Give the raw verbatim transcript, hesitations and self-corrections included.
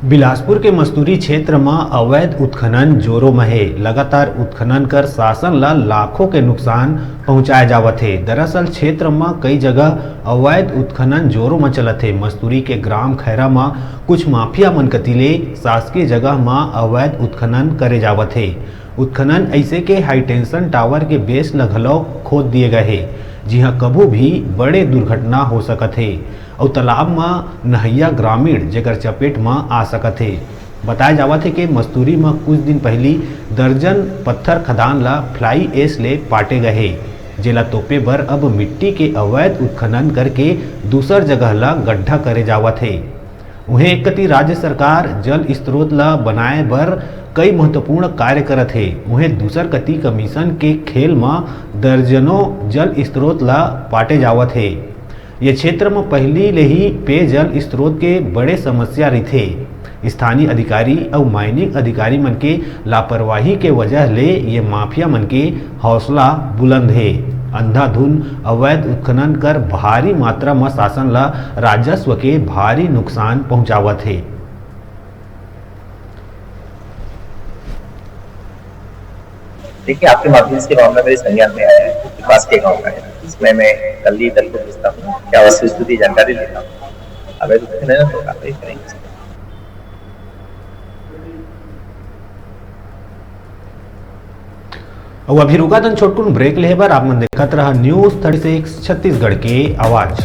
बिलासपुर के मस्तूरी क्षेत्र म अवैध उत्खनन जोरों म हे। लगातार उत्खनन कर शासन ल लाखों के नुकसान पहुंचाए जावत हे। दरअसल क्षेत्र म कई जगह अवैध उत्खनन जोरों म चलत हे। मस्तूरी के ग्राम खैरा म कुछ माफिया मन कति ले शासकीय जगह म अवैध उत्खनन करे जावत हे। उत्खनन अइसे के हाई टेंशन टावर के बेस ल घलो खोद दिए गए हे, जिहां कभू भी बड़े दुर्घटना हो सकत हे। अउ तालाब म नहइया ग्रामीण जेकर चपेट म आ सकत हे। बताए जावत हे के मस्तूरी म कुछ दिन पहिली दर्जन पत्थर खदान ल फ्लाई एश ले पाटे गए हे, जेला तोपे बर अब मिट्टी के अवैध उत्खनन करके दूसर जगह ल गड्ढा करे जावत हे। उहें एक कति राज्य सरकार जल स्रोत ल बनाए बर कई महत्वपूर्ण कार्य करत हे, उहें दूसर कति कमीशन के खेल म दर्जनों जल स्रोत ल पाटे जावत हे। ये क्षेत्र म पहिली ले ही पेयजल स्रोत के बड़े समस्या रहिथे। स्थानीय अधिकारी अउ माइनिंग अधिकारी मन के लापरवाही के वजह ले ये माफिया मन के हौसला बुलंद हे। अंधाधुन अवैध उत्खनन कर भारी मात्रा म शासन ल राजस्व के भारी नुकसान पहुंचावत हे। देखिए, आपके माध्यम से मामला मेरे संज्ञान में आया है, के पास के गांव का है, इसमें मैं कल ही दल को भेजता हूँ, क्या वस्तु स्थिति जानकारी लेता हूँ। अवैध उत्खनन है तो कार्रवाई करेंगे। अउ अभी रुका तन छोटकुन ब्रेक लेहे बर। आप मन देखत रहा न्यूज़ थर्टी सिक्स छत्तीसगढ़ के आवाज़।